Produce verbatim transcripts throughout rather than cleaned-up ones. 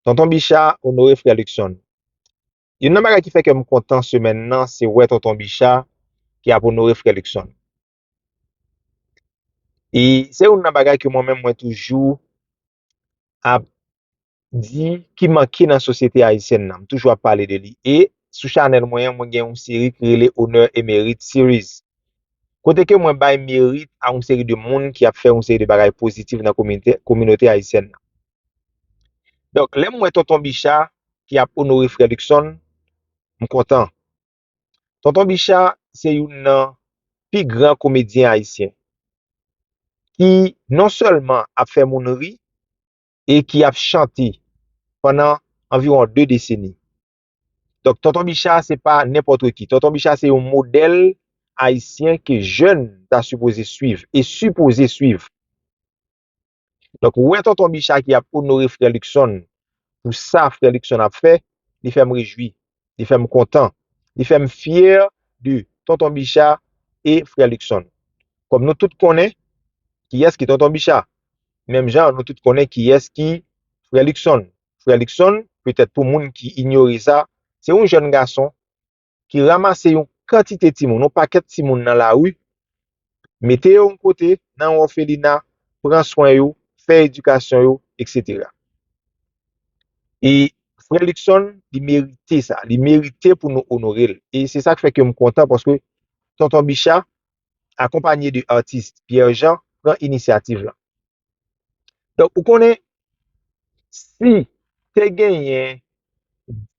Tonton Bicha onore frè Luckson. Youn nan bagay ki fè kè m kontan semèn nan, se wè Tonton Bicha ki ap onore frè Luckson. E se youn nan bagay ke mwen menm mwen toujou ap di ki manke nan sosyete ayisyèn nan. M toujou ap pale de li. E sou chanèl mwen an, mwen gen yon seri ki rele Honneur et Mérite Series. Kote ke mwen bay merit a yon seri de moun ki ap fè yon seri de bagay pozitif nan kominote, kominote ayisyèn nan. Donk, lè m wè Tonton Bicha ki ap onore frè Luckson, m kontan. Tonton Bicha se youn nan pi gran komedyen ayisyen ki non sèlman ap fè moun ri e ki ap chante pandan anviwon de deseni. Donk, Tonton Bicha se pa nenpòt ki. Tonton Bicha se yon modèl ayisyen ke jèn ta sipoze swiv e sipoze swiv. Donk, wè Tonton Bicha ki ap onore frè Luckson pou sa frè Luckson ap fè, li fè m rejwi, li fè m kontan, li fè m fyè de Tonton Bicha e frè Luckson. Kòm nou tout konnen kiyès ki Tonton Bicha, menm jan nou tout konnen kiyès ki frè Luckson. Frè Luckson, petèt pou moun ki inyore sa, se yon jèn gason ki ranmase yon kantite timoun, yon pakèt timoun nan lari, mete yo yon kote, nan yon òfelina, pran swen yo, fè edikasyon yo, etsetera. E frè Luckson, li merite sa, li merite pou nou onore l. E se sa k fè ke m kontan, paske Tonton Bicha, akonpanye de atis Pierre Jean, pran inisyativ la. Donk, ou konnen, si te genyen,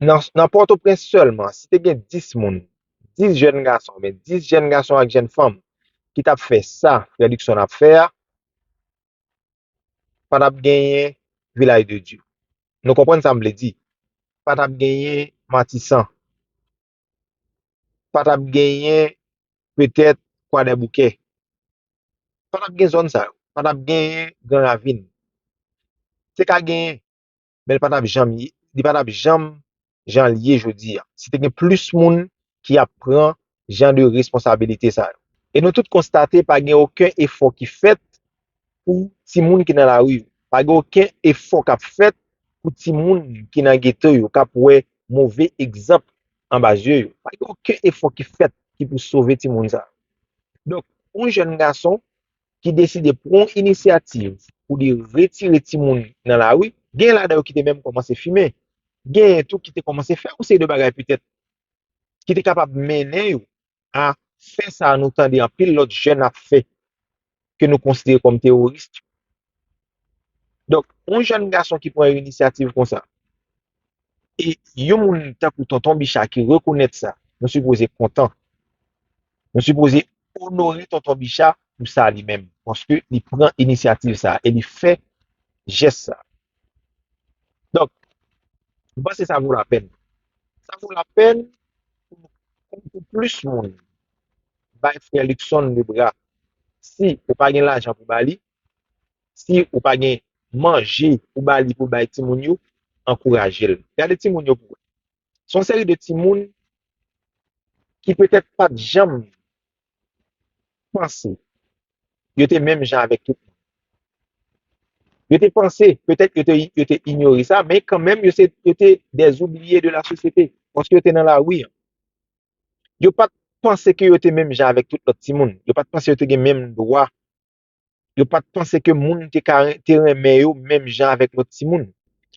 nan, nan Pòtoprens sèlman, si te gen dis moun, dis jèn gason, oubyen dis jèn gason ak jèn fanm ki t ap fè sa frè Luckson ap fè a, pa t ap genyen Vilaj de Dye. Nou konprann sa m vle di. Pa t ap genyen Matisan. Pa t ap genyen petèt Kwadèboukè. Pa t ap gen zòn sa yo. Pa t ap genyen Gran Ravin. Te ka genyen, men li pa t ap janm ye, li pa t ap janm jan l ye jodi a. Si te gen plis moun ki ap pran jan de responsabilite sa yo. E nou tout konstate pa gen okenn efò ki fèt pou timoun ki nan lari yo. Pa gen okenn efò k ap fèt pou timoun ki nan geto yo, k ap wè move egzanp anba zye yo. Pa gen okenn efò ki fèt ki pou sove timoun sa yo. Donk, yon jèn gason ki deside pran yon inisyativ pou li retire timoun nan lari, gen ladan yo ki te menm kòmanse fimen, gen tou ki te kòmanse fè yon seri de bagay petèt ki te kapab mennen yo a fè sa nou tande anpil lòt jèn ap fè, ke nou konsidere kòm teworis. Donk, yon jèn gason ki pran yon inisyativ konsa, e yon moun tankou Tonton Bicha ki rekonèt sa, nou sipoze kontan. Nou sipoze onore Tonton Bicha pou sa li menm, paske li pran inisyativ sa e li fè jès sa. Donk, m panse sa vo lapèn. Sa vo lapèn pou, pou plis moun bay frè Luckson lebra. Si ou pa gen lajan pou ba li, si ou pa gen manje pou ba li, pou bay timoun yo, ankouraje l. Gade timoun yo pou wè. Se yon seri de timoun ki petèt pa t janm panse yo te menm jan avèk tout moun. Yo te panse, petèt yo te, yo te inyore sa, men kanmenm yo se, yo te des oubliés de la société, paske yo te nan lari an. Yo pa t panse ke yo te menm jan avèk tout lòt timoun. Yo pa t panse yo te gen menm dwa. Yo pa t panse ke moun te ka ren-, te renmen yo menm jan avèk lòt timoun.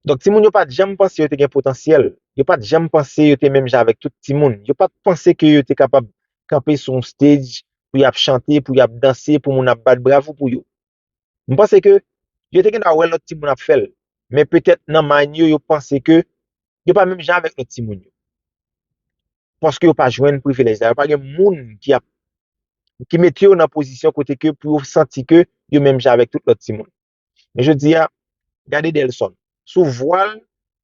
Donk, timoun yo pa t janm panse yo te gen potansyèl. Yo pa t janm panse yo te menm jan avèk tout timoun. Yo pa t panse ke yo te kapab kanpe sou yon stage pou y ap chante, pou y ap danse, pou moun ap bat bravo pou yo. M panse ke yo te gendwa wè lòt timoun ap fè l, men petèt nan mind yo, yo panse ke yo pa menm jan avèk lòt timoun yo. Paske yo pa jwenn privilèj la, yo pa gen moun ki ap, ki mete yo nan pozisyon kote ke pou yo santi ke yo menm jan avèk tout lòt timoun. Men jodi a, gade Delson. Sou vwa l,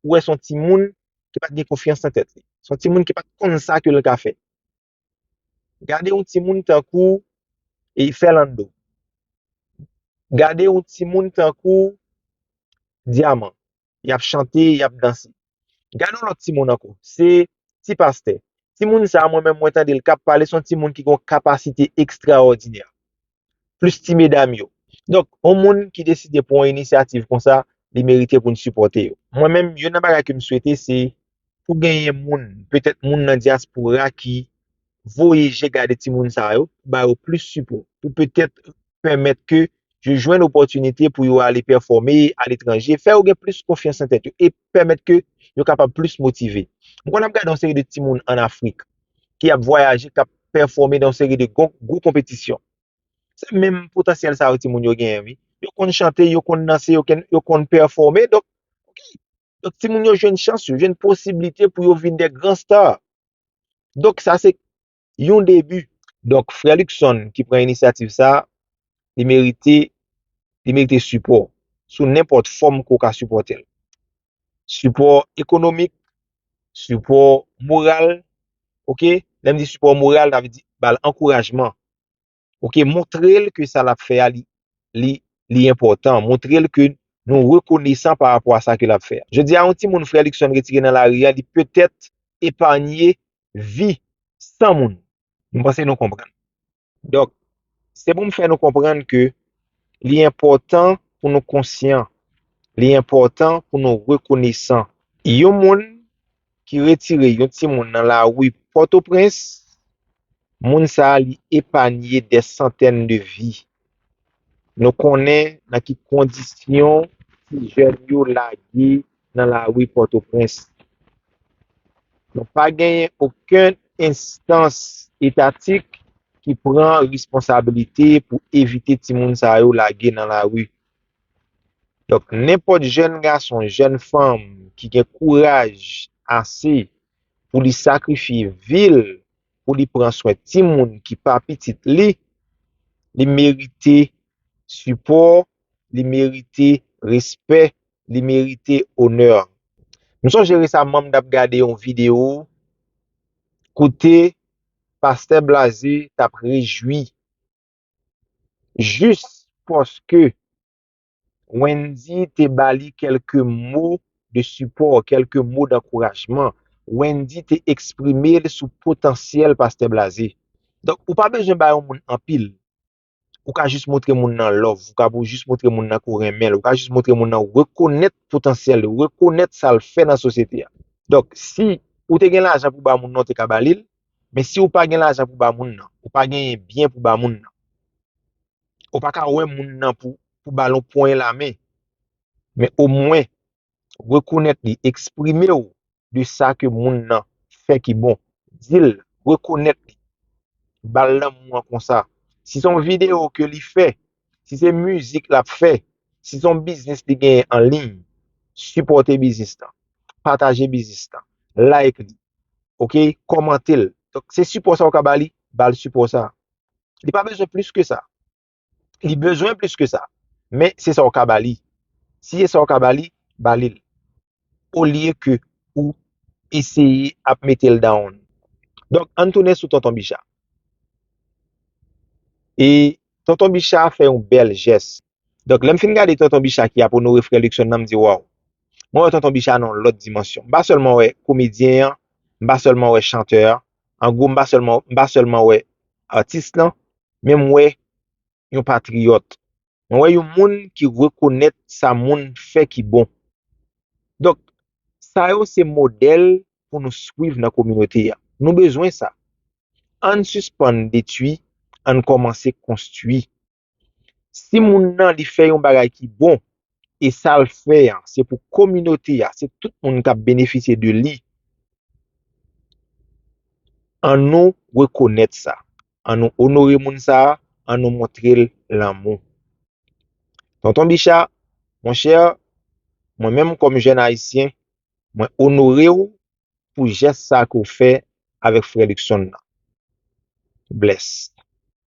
ou wè se yon timoun ki pa t gen konfyans nan tèt li. Se yon timoun ki pa t konn sa ke l ka fè. Gade yon timoun tankou, e, Ferlando. Gade yon timoun tankou Dyaman. Y ap chante, y ap danse. Gade yon lòt timoun ankò. Se Ti Pastè. Timoun sa a, mwen menm, mwen tande l k ap pale, se yon timoun ki gen yon kapasite ekstraòdinè. Plis ti medam yo. Donk, yon moun ki deside pran yon inisyativ konsa, li merite pou n sipòte yo. Mwen menm, youn nan bagay ke m swete, se pou genyen moun, petèt moun nan dyaspora ki voye je gade timoun sa yo, ba yo plis sipò, pou petèt pèmèt ke yo jwenn opòtinite pou yo ale pèfòme aletranje, fè yo gen plis konfyans nan tèt yo, e pèmèt ke yo kapab plis motive. M konn ap gade yon seri de timoun ann Afrik ki ap vwayaje, k ap pèfòme nan yon seri de gwo, gwo konpetisyon. Se menm potansyèl sa yo timoun yo genyen, wi. Yo konn chante, yo konn danse, yo konn, yo konn pèfòme. Donk, ok. Donk, timoun yo jwenn chans, yo jwenn posiblite pou yo vin de gran star. Donk, sa se yon debi. Donk, frè Luckson ki pran inisyativ sa, li merite, li merite sipò sou nenpòt fòm ke w ka sipòte l. Sipò ekonomik, sipò moral, ok? Lè m di sipò moral, sa vle di ba l ankourajman. Ok, montre l ke sa l ap fè a, li, li, li enpòtan. Montre l ke nou rekonesan pa rapò a sa ke l ap fè a. Jodi a, yon timoun frè Luckson retire nan lari a, li petèt epanye vi san moun. M panse nou konprann. Donk, se pou m fè nou konprann ke li enpòtan pou nou konsyan, li enpòtan pou nou rekonesan. Yon moun ki retire yon timoun nan lari Pòtoprens, moun sa a li epanye dè santèn de vi. Nou konnen nan ki kondisyon ti jèn yo lage nan lari Pòtoprens. Nou pa genyen okenn enstans etatik ki pran responsabilite pou evite timoun sa yo lage nan lari. Donk, nenpòt jèn gason, jèn fanm ki gen kouraj ase pou li sakrifye vi l, pou li pran swen timoun ki pa pitit li, li merite sipò, li merite respè, li merite onè. M sonje resaman m t ap gade yon videyo kote pastè Blaze t ap rejwi jis paske Wendy te ba li kèlke mo de sipò, kèlke mo dankourajman. Wendy te eksprime l sou potansyèl pastè Blaze. Donk, ou pa bezwen ba yon moun anpil. Ou ka jis montre moun nan love, ou ka pou jis montre moun nan ke w renmen l, ou ka jis montre moun nan rekonèt potansyèl li, rekonèt sa l fè nan sosyete a. Donk, si ou te gen lajan pou ba moun nan, ou te ka ba li l, men si ou pa gen lajan pou ba moun nan, ou pa genyen byen pou ba moun nan, ou pa ka wè moun nan pou, pou ba l yon ponyen lamen, men omwen, rekonèt li, eksprime w de sa ke moun nan fè ki bon. Di l, rekonèt li. Ba l lanmou an konsa. Si se yon videyo ke li fè, si se mizik l ap fè, si se yon biznis li genyen an liy, sipòte biznis lan. Pataje biznis lan. Like li. Ok? Kòmante l. Donk, se sipò sa w ka ba li, ba l sipò sa. Li pa bezwen plis ke sa. Li bezwen plis ke sa. Men se sa w ka ba li. Si se sa w ka ba li, ba li l. Olye ke ou eseye ap mete l down. Donk, ann tounen sou Tonton Bicha. E Tonton Bicha fè yon bèl jès. Donk, lè m fin gade Tonton Bicha ki ap onore frè Luckson nan, m di, waw. Mwen wè Tonton Bicha nan yon lòt dimansyon. M pa sèlman wè komedyen an, m pa sèlman wè chantè a. An gwo, m pa sèlman, m pa sèlman wè atis lan, men m wè yon patriyòt. Mwen wè yon moun ki rekonèt sa moun fè ki bon. Donk, sa yo se modèl pou nou swiv nan kominote a. Nou bezwen sa. Ann sispann detwi, ann kòmanse konstwi. Si moun nan li fè yon bagay ki bon, e sa l fè a, se pou kominote a, se tout moun k ap benefisye de li, ann nou rekonèt sa. Ann nou onore moun sa a, ann nou montre l lanmou. Tonton Bicha, monchè, mwen menm kòm jèn ayisyen, mwen onore w pou jès sa ke w fè avèk frè Luckson nan. Bless.